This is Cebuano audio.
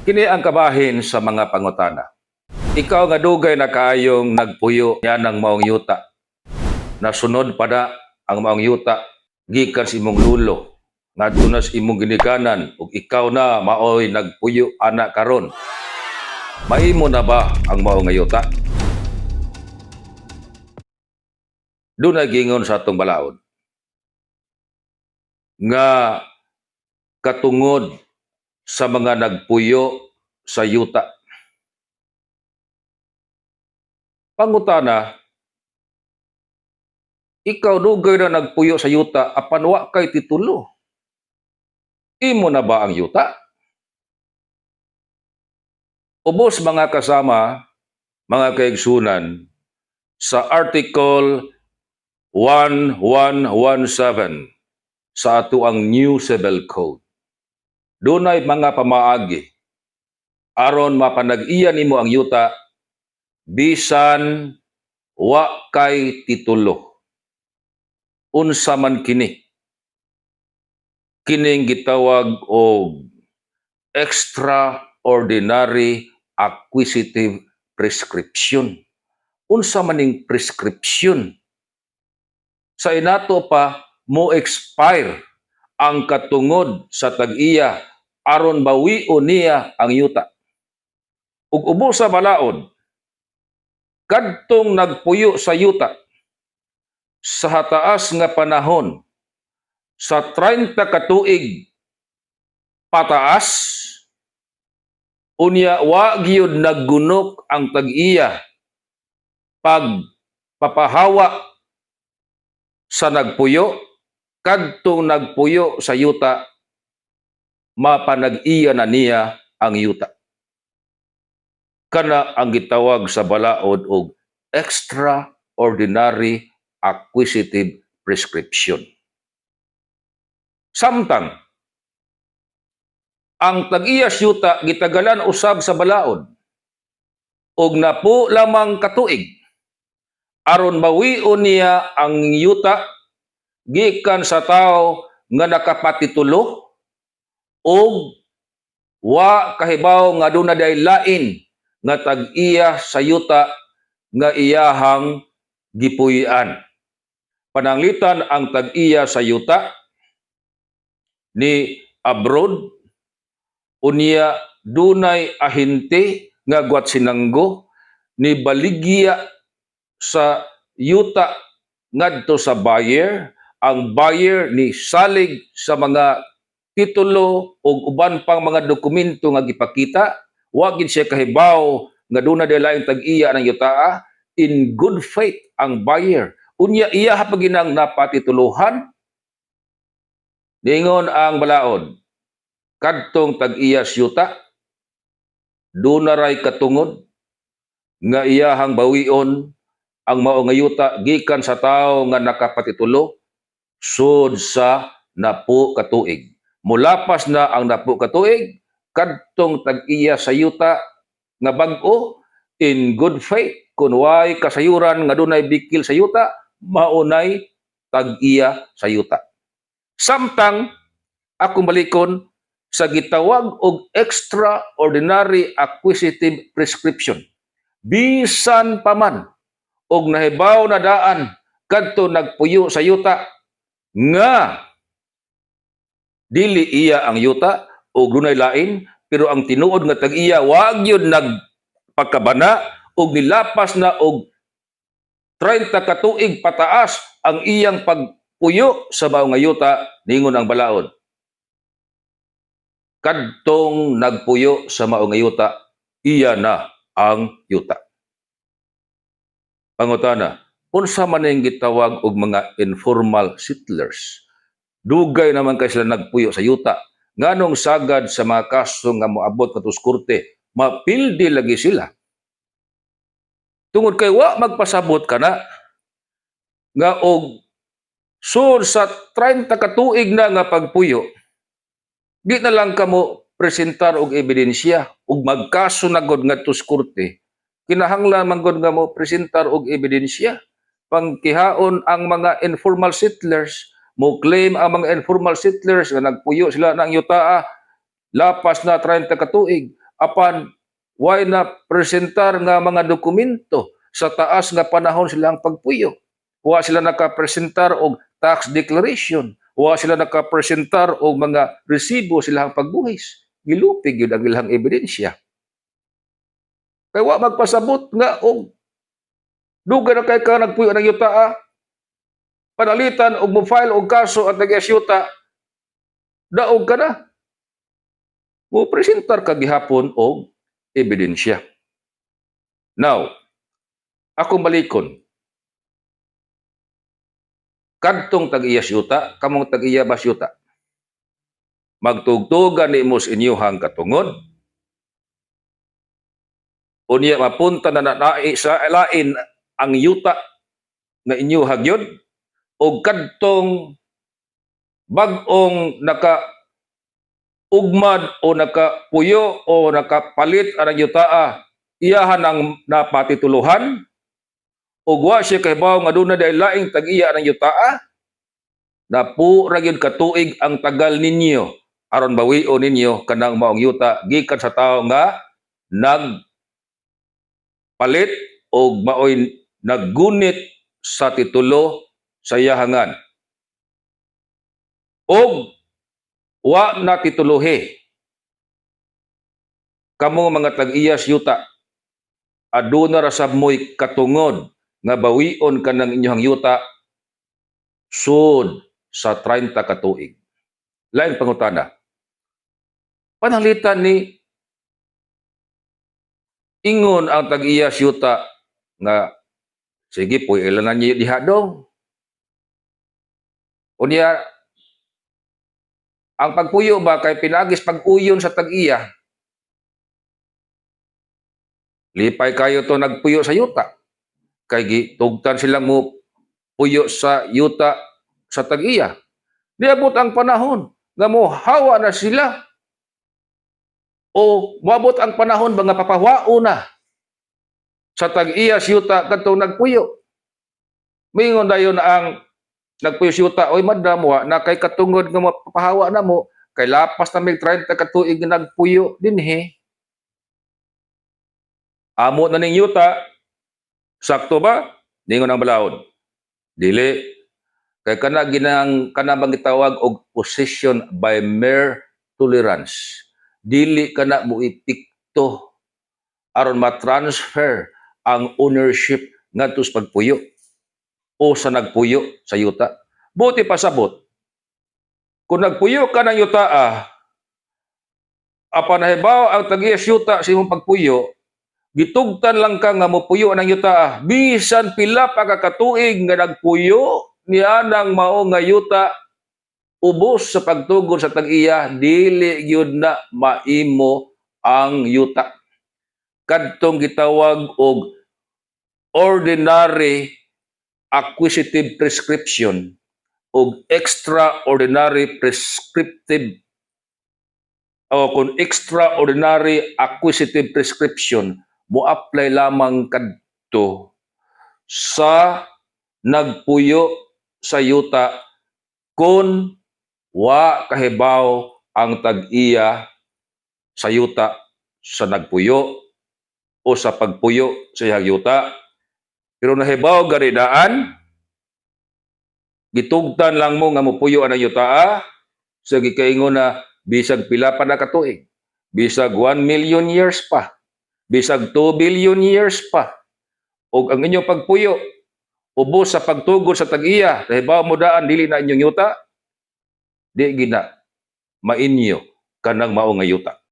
Kini ang kabahin sa mga pangutana. Ikaw nga dugay na kaayong nagpuyo niyanang maong yuta. Nasunod pa na ang maong yuta gikan sa imong lulo ngadto na sa imong ginikanan ug ikaw na maoy nagpuyo ana karon. Maimo na ba ang mao nga yuta? Dunay gingon sa atong balaod nga katungod sa mga nagpuyo sa yuta. Pangutana, ikaw dugay na nagpuyo sa yuta apan wa kay titulo. Imo na ba ang yuta? Ubos, mga kasama, mga kaigsunan, sa Article 1117 sa ato ang New Civil Code. Dunay mga pamaagi aron mapanag-iya nimo ang yuta bisan wa kay titulo. Unsa man kini? Kining gitawag og extraordinary acquisitive prescription. Unsa man ning prescription? Sa inato pa mo expire ang katungod sa tag-iya aron bawion niya ang yuta. Ug ubos sa balaod, kadtong nagpuyo sa yuta sa hataas nga panahon sa 30 ka tuig pataas, unya wa gyud naggunok ang tag-iya pag papahawa sa nagpuyo, kadtong nagpuyo sa yuta mapanag-iya na niya ang yuta. Kana ang gitawag sa balaod og extraordinary acquisitive prescription. Samtang ang tag-iya yuta gitagalan usab sa balaod og napo lamang katuig aron mawion niya ang yuta gikan sa tawo nga nakapatitulo og wa kahibaw nga duna day lain nga tag-iya sa yuta nga iyahang gipuy-an. Pananglitan ang tag-iya sa yuta ni abroad, unya dunay ahente nga gwatsinanggo ni baligya sa yuta ngadto sa buyer, ang buyer ni salig sa mga titulo ug uban pang mga dokumento nga gipakita, wa gid siya kahibaw nga duna day laing tag-iya ng yutaa. In good faith ang buyer, unya iya pa ginang napatituluhan, ningon ang balaod, kadtong tag-iya sa yuta duna ray katungod nga iyahang bawion ang mao nga yuta gikan sa tawo nga nakapatitulo sud sa napo ka tuig. Mulapas na ang napo ka tuig, kadtong tag-iya sa yuta nga bag-o, in good faith, kun way kasayuran nga dunay bikil sa yuta, maunay tag-iya sa yuta. Samtang akong balikon sa gitawag og extraordinary acquisitive prescription, bisan pa man og nahibaw na daan kadto nagpuyo sa yuta nga dili iya ang yuta o dunay lain, pero ang tinuod nga tag-iya wa gyud nagpakabana og nilapas na og 30 ka tuig pataas ang iyang pagpuyo sa mao nga yuta, ningon ang balaod, kadtong nagpuyo sa mao nga yuta iya na ang yuta. Pangutana, unsa man ning gitawag og mga informal settlers? Dugay naman kay sila nagpuyo sa yuta, nganong sagad sa mga kaso nga moabot ngadto sa korte mapildi lagi sila? Tungod kay wa magpasabot kana nga og sud sa 30 ka tuig na nga pagpuyo, di na lang kamo presentar og ebidensya ug magkaso na gud ngadto sa korte. Kinahanglan man gud nga mo presentar og ebidensya pangkihaon ang mga informal settlers. Mo claim ang mga informal settlers nga nagpuyo sila ng yutaa lapas na 30 ka tuig. Apan way na presentar nga mga dokumento sa taas nga panahon silang pagpuyo. Wa sila nakapresentar og tax declaration. Wa sila nakapresentar og mga resibo silang pagbuhis. Gilupig gyud ang ilang ebidensya. Kay wa magpasabot nga og dugay na kay ka nagpuyo ng yuta ah. Panalitan og mo-file og kaso at nag yuta, daog ka na. Mo presentar ka gihapon og ebidensya. Now, akong balikon. Kadtong tag-iya yuta, kamong tag-iya bas yuta. Magtugtugan nimo sa inyuhang katungod. Unya mapunta na na sa lain ang yuta nga inyo gyud og kadtong bag-ong naka ugmad o nakapuyo o nakapalit ang yutaa, iyahan ang napatituluhan ug wa siya kahibaw nga duna diay laing tag-iya ng yutaa, napo ra gyud katuig ang tagal ninyo aron bawion ninyo kanang maong yuta gikan sa tawo nga nagpalit og maoy naggunit sa titulo sa iyahangan og wa na tituluhi. Kamo mga tag-iya sa yuta, aduna ra sab mo'y katungod nga bawion kanang inyong yuta sud sa 30 ka tuig. Laing pangutana. Pananglitan ni ingon ang tag-iya sa yuta nga sige po ilan na niyo diha dong. Unya ang pagpuyo ba kay pinagis pag-uyon sa tag-iya. Lipay kayo to nagpuyo sa yuta. Kay gitugtan silang mo puyo sa yuta sa tag-iya. Niabot ang panahon nga mo hawa na sila o moabot ang panahon ba nga papahawao na sa tag-iya sa yuta kadtong nagpuyo. Mingon dayon ang nagpuyo sa yuta, "Oy madam, wa na kay katungod nga mapahawa na mo kay lapas na mig 30 ka tuig nga nagpuyo dinhi. Amo na ning yuta." Sakto ba? Ningon ang balaod, dili. Kay kana ginang kana bang gitawag og possession by mere tolerance. Dili kana mo epekto aron ma-transfer ang ownership ngadto sa pagpuyo o sa nagpuyo sa yuta. Buti pasabot, kung nagpuyo ka ng yuta apan nahibaw ang tag-iya sa yuta sa imong pagpuyo, gitugtan lang ka nga mopuyo ng yuta bisan pila pa ka katuig nga nagpuyo niya nang mao nga yuta, ubos sa pagtugod sa tag-iya, dili gyud na maimo ang yuta. Kadtong gitawag og ordinary acquisitive prescription og extraordinary prescriptive o kung extraordinary acquisitive prescription, mo apply lamang kadto sa nagpuyo sa yuta kung wa kahibaw ang tag-iya sa yuta sa nagpuyo o sa pagpuyo sa iyang yuta. Pero nahibaw gani daan, gitugtan lang mo nga mopuyo ang yuta sa gikaingon na bisag pila pa na katuig, bisag 1 million years pa, bisag 2 billion years pa, ug ang inyong pagpuyo ubos sa pagtugod sa tag-iya, nahibaw mo daan dili na inyong yuta, di gina mainyo kanang mao nga yuta.